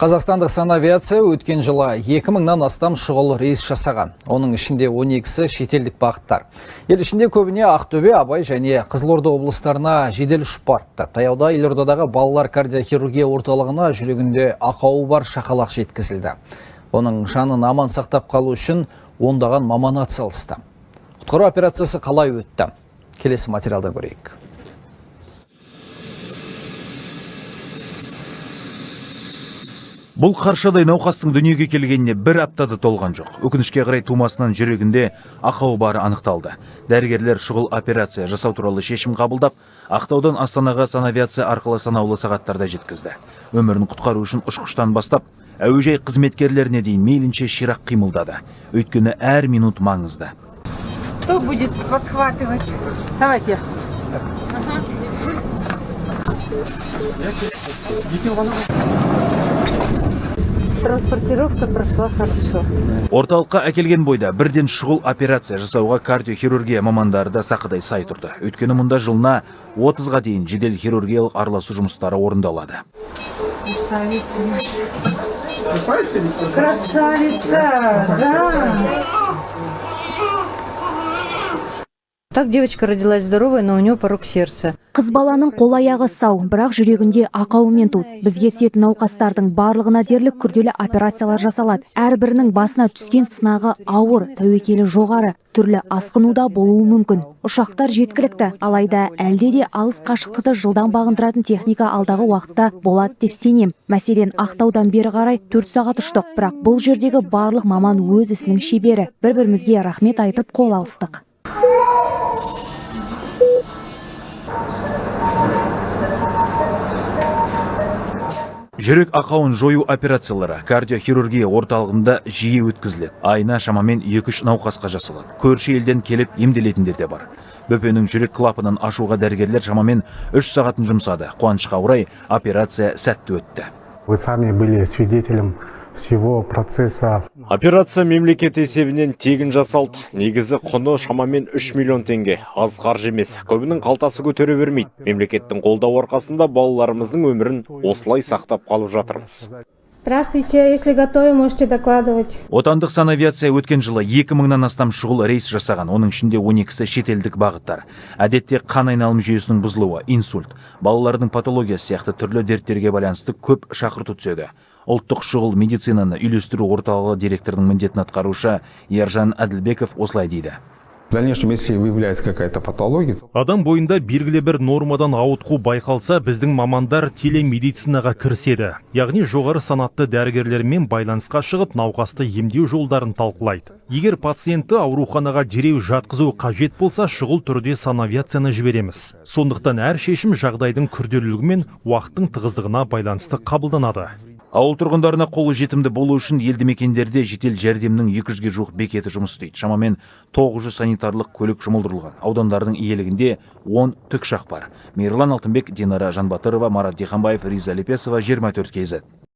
Қазақстандық санавиация өткен жылы 2000-нан астам шұғыл рейс жасаған. Оның ішінде 12-сі шетелдік бағыттар. Ел ішінде көбіне Ақтөбе, Абай және Қызылорда облыстарына жедел ұшып барыпты. Таяуда елордадағы балалар кардиохирургия орталығына жүрегінде ақауы бар шақалақ жеткізілді. Оның жанын аман сақтап қалу үшін ондаған маман атсалысты. Құтқару операциясы қалай өтті? Келесі материалдан көрейік. Бұл қаршадай науқастың дүниеге келгеніне бір аптада толған жоқ. Өкінішке қарай тумасынан жүрегінде ақау бары анықталды. Дәрігерлер шұғыл операция жасау туралы шешім қабылдап, Ақтаудан Астанаға санавиация арқылы санаулы сағаттарда жеткізді. Өмірін құтқару үшін ұшқыштан бастап, әуежай қызметкерлеріне дейін мейлінше ширақ қимылдады. Өйткені әр минут маңызды. Кто будет подхватывать? Давайте. Транспортировка прошла хорошо. Орталыққа әкелген бойда бірден шұғыл операция жасауға кардиохирургия мамандары да сақадай сай тұрды. Өйткені мұнда жылына 30-ға дейін жедел хирургиялық араласу жұмыстары орындалады. Красавица наша. Красавица, да. Так девочка родилась здоровой, но у нее порок сердца. Қыз баланың қол аяғы сау, бірақ жүрегінде ақауымен туды. Бізге түсетін науқастардың барлығына дерлік күрделі операциялар жасалады. Әрбірінің басына түскен сынағы ауыр, тәуекелі жоғары, түрлі асқынуда болуы мүмкін. Ұшақтар жеткілікті, алайда әлде де алыс қашықтықты жылдам бағындыратын техника алдағы уақытта болады деп сенем. Мәселен, Ақтаудан бері қарай 4 сағат ұштық, бірақ бұл жердегі барлық маман өз ісінің шебері. Бір-бірімізге рахмет айтып қол алыстық. Жүрек ақауын жою операциялары кардиохирургия орталығында жиі өткізіледі. Айына шамамен 2-3 науқасқа жасалады. Көрші елден келіп емделетіндер де бар. Бөпенің жүрек клапанын ашуға дәрігерлер шамамен 3 сағатын жұмсады. Қуанышқа орай операция сәтті өтті. Вы сами были свидетелем всего процесса. Операция мемлекет есебінен тегін жасалды. Негізі құны шамамен 3 миллион теңге. Аз қаржы емес. Көбінің қалтасы көтере бермейді. Мемлекеттің қолдауы арқасында балаларымыздың өмірін осылай сақтап қалып жатырмыз. Здравствуйте, если готовы, можете докладывать. Отандық санавиация өткен жылы 2000-нан астам шұғыл рейс жасаған, оның ішінде 12-сі шетелдік бағыттар. Әдетте қан айналым жүйесінің бұзылуы, инсульт, балалардың патологиясы сияқты түрлі дерттерге байланысты көп шақырту түседі. Ұлттық шұғыл медицинаны үйлестіру орталығы директорының міндетін атқарушы Ержан Әділбеков осылай дейді. В дальнейшем, если выявляется какая-то патология, адам бойында белгілі бір нормадан ауытқу байқалса, біздің мамандар телемедицинаға кіріседі. Яғни жоғары санатты дәрігерлермен байланысқа шығып, науқасты емдеу жолдарын талқылайды. Егер пациентті ауруханаға дереу жатқызу қажет болса, шұғыл түрде санавиацияны жібереміз. Сондықтан әр шешім жағдайдың күрделілігі мен уақыттың тығыздығына байланысты қабылданады. Ауыл тұрғындарына қолы жетімді болу үшін елді мекендерде жедел жәрдемнің 200-ге жуық бекеті жұмыс істейді. Шамамен 900 санитарлық көлік жұмылдырылған. Аудандардың иелігінде 10 тікұшақ бар. Мейірлан Алтынбек, Динара Жанбатырова, Марат Диханбаев, Риза Лепесова, 24 KZ.